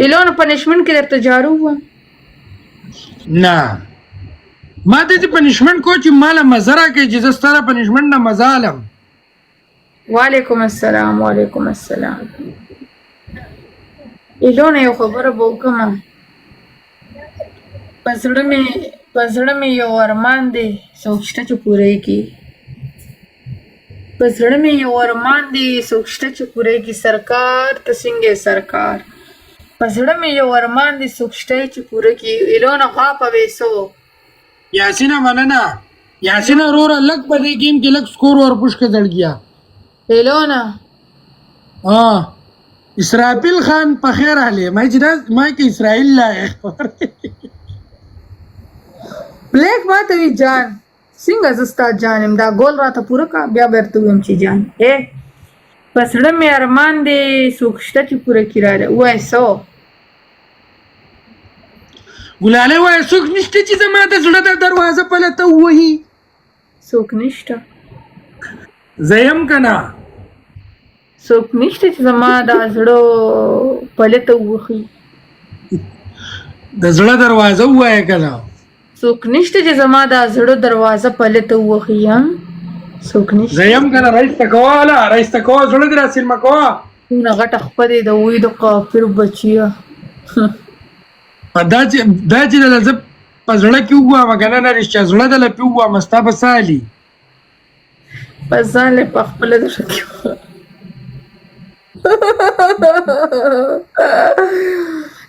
ایلون پنشمنټ کې درته جارو وم. نه، ما ته چې پنشمنټ کو چې ماله مزه راکوي، چې زه ستا د پنشمنټ نه مزه الم. وعلیکم السلام، وعلیکم السلام. ایلونه یو خبره به وکړم، په زړه مې، په زړه مې یو ارمان دی، څوک شته چې پوره یې کړي؟ په زړه مې یو ارمان دی، څوک شته چې پوره یې کړي؟ سرکار ته څنګه یې سرکار، په زړه مې یو ارمان دی، څوک شته چې پوره کړي؟ ایلونه غاپه وې څو. یاسینه مننه یاسینه وروره، لږ په دې ګیم کې لږ سکور ورپوش که زړګیه. ایلونه. ها اسرافیل خان په خیر راغلی. ما چې دا ما کې اسرائیل لا خبر. بلیک ما ته وی جان، څنګه زه ستا جان یم؟ دا ګول راته پوره کا، بیا به درته ووایم چې جان. ای په زړه مې ارمان دی، څوک شته چې پوره کړي؟ راله ووایه څه. ګلالۍ وایه، څوک نشته چې زما د زړه د دروازه په لته ووهي؟ څوک نشته. زه یم که نه؟ څوک نشته چې زما د زړه په لته ووهي. د زړه دروازه ووایه که نه. څوک نشته چې زما د زړه دروازه په لته ووهي. هم څوک نشته. زه یم که نه؟ رایسته کوه، هله رایسته کوه، زړه دې راسیلمه کوه. څومره غټه خپه دی د وی د کافر بچیه. دا چې دا چې دله زه په زړه کې ووایم که نه، نه رښتیا زړه دله پې ووایم، ستا به څه حالي؟ په ځان له په خپله زړه کې.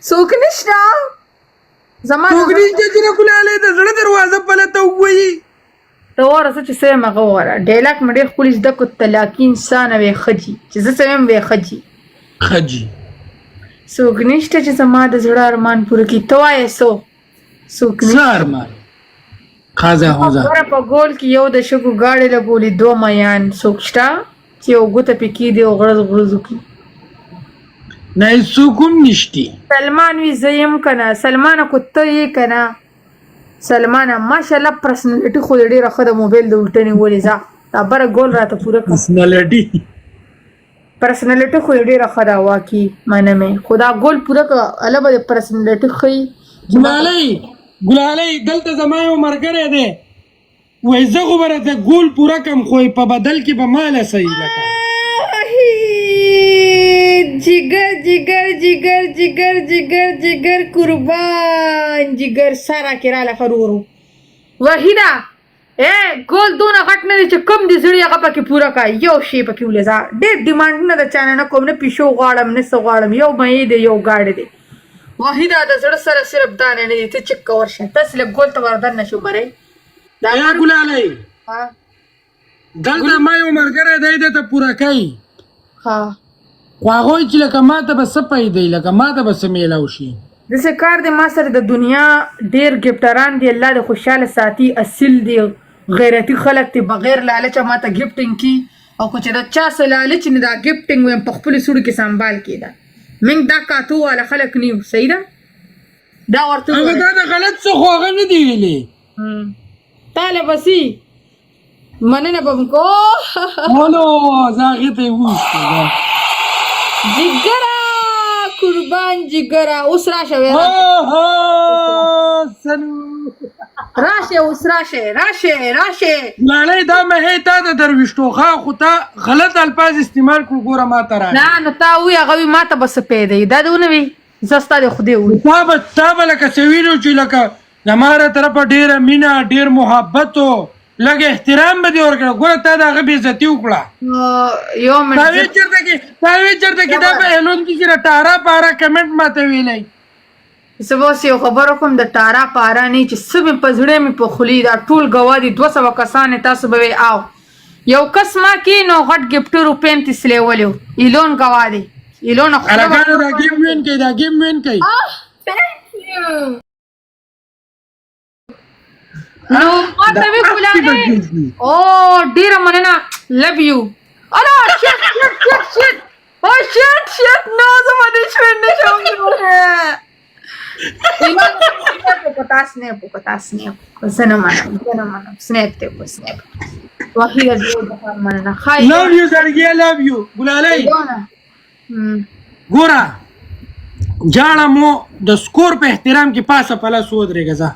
څوک نشته زما څوک نشته چې د ګلالۍ د زړه دروازه په لته ووهي؟ ته وره، څه چې څه یم هغه وره. ډایلاګ مې ډېر ښکلي زده کړو، طلاقي انسانه وې ښه جي، چې زه څه یم وې ښه جي. ښه جي. څوک نشته چې زما د زړه ارمان پوره کړي؟ ته وایې څو څوک څه نشته؟ ارمان خازه خوزه. بره په ګول کې یو د شګو ګاډی لګولي دوه میان، څوک شته چې یو ګوته پې کېږدي او غړز غړز وکړي؟ نه، هېڅوک هم نشتي. سلمان وی زه یم که نه؟ سلمانه کو ته یې که نه؟ سلمانه ماشاءالله، پرسنالټي خو دې ډېره ښه ده، موبایل د الټه نیولې. ځه دا بره ګول راته پوره کړه. پرسنالټي. پرسنالټي خو دې ډېره ښه ده، واقعي منمې، خو دا ګول پوره کړه، هله به دې پرسنالټي ښه وي. ګلالۍ، ګلالۍ، دلته زما یو ملګری دی، وایي زه خو به راته ګول پوره کړم، خو په بدل کې به ماله صحیح لکه جګر جګر جګر جګر جګر جګر قربان جګر سره کې راله خرورو وحیده. اے ګول دونه غټ نه دی چې کم دي زړی هغه پکې پوره کا، یو شی پکې ولزا. ډېر ډیمانډونه د چانه نه کوم، نه پیشو غواړم نه څه غواړم، یو مې دی یو ګاډی دی. وحیده د زړه سره صرف دانه نه دی، ته چک کور شه، تاسو له ګول ته وردن نشو مرئ دا. اے ګلالۍ. ها. دلته ما یو ملګری دی، ده ته پوره کوي. ها. خو هغوی چې لکه ما ته به څه پیدا، لکه ما ته به څه میلاو شي؟ داسې کار دی، ما سره د دنیا ډیر ګفټران دي، الله دې خوشحاله ساتي، اصیل دي، غیرتي خلک دي، بغیر لالچه ما ته ګفټینګ کی، او که چې د چا څه لالچ نه، دا ګفټینګ ویم په خپلو سوړو کې سنبال کېده. موږ دا کاتو والا خلک نه یو، صحیح ده؟ دا ورته هغه ووایه. دا د غلط څه خو هغه نه دی ویلي. تاله بسي مننه به کو. ولو زه هغې ته یې وویستم. جګره قربان جګره، اوس راشه وې. سلو. راشه، اوس راشه راشه راشه. ګلالۍ، دا مې تا د درویشتو ښه، خو تا غلط الفاظ استعمال کړو، ګوره ما ته راغی. نه نو تا وی، هغه وی ما ته به څه پیدا دا دې ونه وی، زه ستا د خدای وی. تا به لکه څه ویلو چې لکه زما له طرفه ډېره مینه، ډېر محبت و، لږ احترام به دې ورکړه. ګوره تا د هغه بېعزتي وکړه. یو تا منټ. وی چېرته کې، تا وی چېرته کې دا په اعلان کې چې ټارا پارا کمنټ ما ته ویلی. زه به اوس یو خبره کوم، د ټارا پارا نه، چې څه مې په زړه مې په خولې، دا ټول ګواه دي، 200 کسان یې، تاسو به وی آو یو کس ما کې نو غټ ګفټر 35 لیولی و، ایلون ګواه دی، ایلون خوله. هلکانو دا ګیم وین کوي، دا ګیم وین کوي. Thank you. نو ما ته وی ګلالۍ، او ډیره مننه، لو یو. الا شټ شټ شټ شټ، او شټ شټ، نو زه پنشمنټ نشم. سنیپ وکړه، سنیپ. زه نه منم، زه نه منم. سنیپ دی وکړه، سنیپ. وحیده ډېر بهر مننه ښایي. لو یو زړګیه، لو یو ګلالۍ. ګوره. جاړه مو د سکور په احترام کې پاسه په لاس ودرېږه ځه.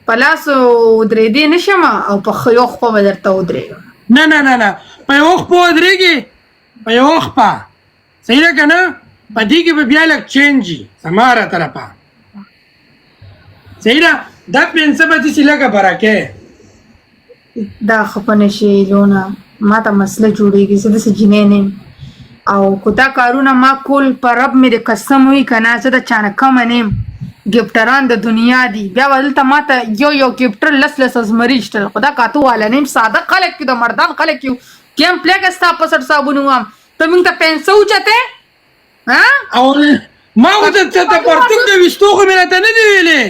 په لاس ودرېدې نه شم او په یو خپه به درته ودرېږم. نه نه نه نه، په یو خپه ودرېږي، په یو خپه صحیح ده که نه؟ په دې کې به بیا لږ چینج وي زما را طرفه، صحیح ده؟ دا پنسه به داسې لږه بره کې. دا خفه نه شي لونه، ما ته مسله جوړېږي، زه داسې جینۍ نه یم. او که دا کارونه ما کول په رب مې د قسم وي که نه، زه د چا نه کمه نه یم. ګفټران د دنیا دي، بیا به دلته ما ته یو یو ګفټر لس لس زمري شتل. خو دا کاتو والا نه یم، ساده خلک یو، د مردان خلک یو. ګیم پلېږه ستا په سټ صابون وام، ته موږ ته پنسه اوچتې؟ ها؟ او ما خو ته ته پرتوګ د ویستو خو مې راته نه دی ویلې.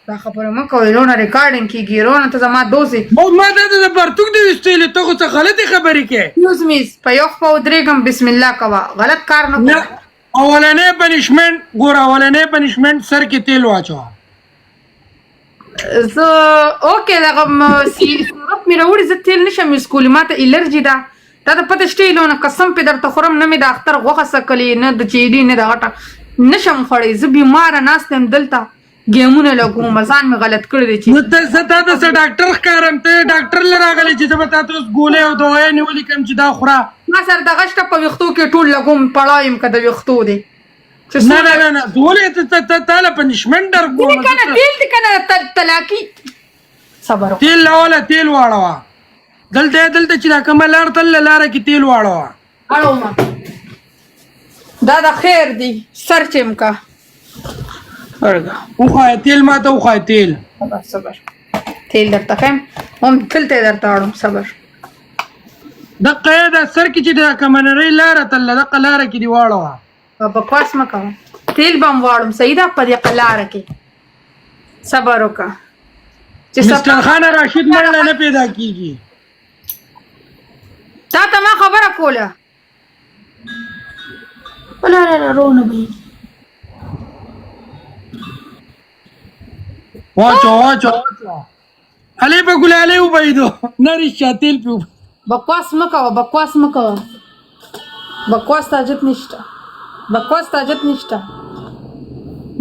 دا خبره مه کوئ رونه، ریکارډینګ کېږي رونه، ته زما دوست یې. او ما دا د پرتوګ د ویستو ویلې، ته خو څه غلطې خبرې کوې. یوز میز په یو خپه ودرېږم، بسم الله کوه، غلط کار نه نه کوم. اولنې پنشمنټ ګوره، اولنې پنشمنټ سر کې تیل واچوه. زه اوکې، دغه سیرپ مې راوړي، زه تیل نشم یوز کولی، ما ته الرجي ده. تا ته پته شته لونه، قسم پې درته خورم، نه مې د اختر غوښه څکلې، نه د چیلي، نه د غټه نشم خوړی. زه بیماره ناست یم دلته، ګیمونه لګوم، ځان مې غلط کړی دی چې نو ته زه تا ته څه ډاکټر ښکارم؟ ته ډاکټر له راغلی چې زه به تا ته اوس ګولۍ او دوايانې ولیکم چې دا خوره؟ ما سره دغه شته په ویښتو کې ټول لګوم، پړاو یم که د ویښتو دی چې نه نه نه نه، ولې ته ته تا له پنشمنټ درکوم. دې کنه تیل دې کنه تلاکي صبر وکړه. تیل راوله، تیل واړوه دلته، دلته چې دا کومه لار تلله لاره کې تیل واړوه. اړوم دا د خیر دی، سر چم کا ورګه. وښایه تیل، ما ته وښایه تیل. صبر صبر، تیل درته ښیم، هم دلته یې درته اړوم، صبر. دقه یې دا سر کې چې دا کومه نرۍ لاره تلله دقه لاره کې دې واړوه. بکواس مه کوه، تیل به هم واړوم. صحیح ده، په دې لاره کې صبر وکړه چې مسټر خان راشد مړ نه پیدا کیږي. تا ته ما خبره کوله. لا لا لا رونه به واچو واچو واچو، علي په ګلالې وبایدو نه رښتیا تیل پې. بکواس مه کوه، بکواس مه کوه، بکواس ته حاجت نشته، بکواس ته حاجت نشته،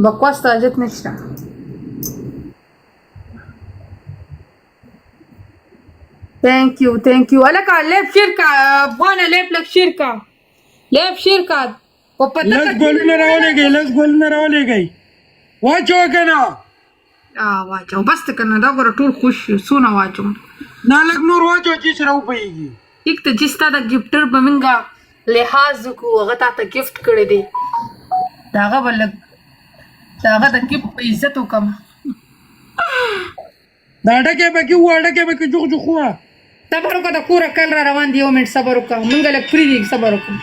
بکواس ته حاجت نشته. ثانک یو ثانک یو. الکه لیپ شیر کا افغان، لیپ لک شیر کا، لیپ شیر کا او پته. لس ګلونه راولېږئ، لس ګلونه راولېږئ، واچوه که نه؟ واچو بس ته کنه، دا ګوره ټول خوش یو. څونه واچوم؟ نه لږ نور واچوه چې سره وپیږي. ټیک ته چې ستا د ګفټر به مونږه لحاظ وکړو، هغه تا ته ګفټ کړی دی، د هغه به لږ د هغه د ګفټ په عزت وکړم. دا ډکې پکې ووه، ډکې پکې جوخ جوخ ووه. صبر وکړه، د کوره کل را روان دی. یو منټ صبر وکړه، مونږ لږ پرېږدي، صبر وکړه.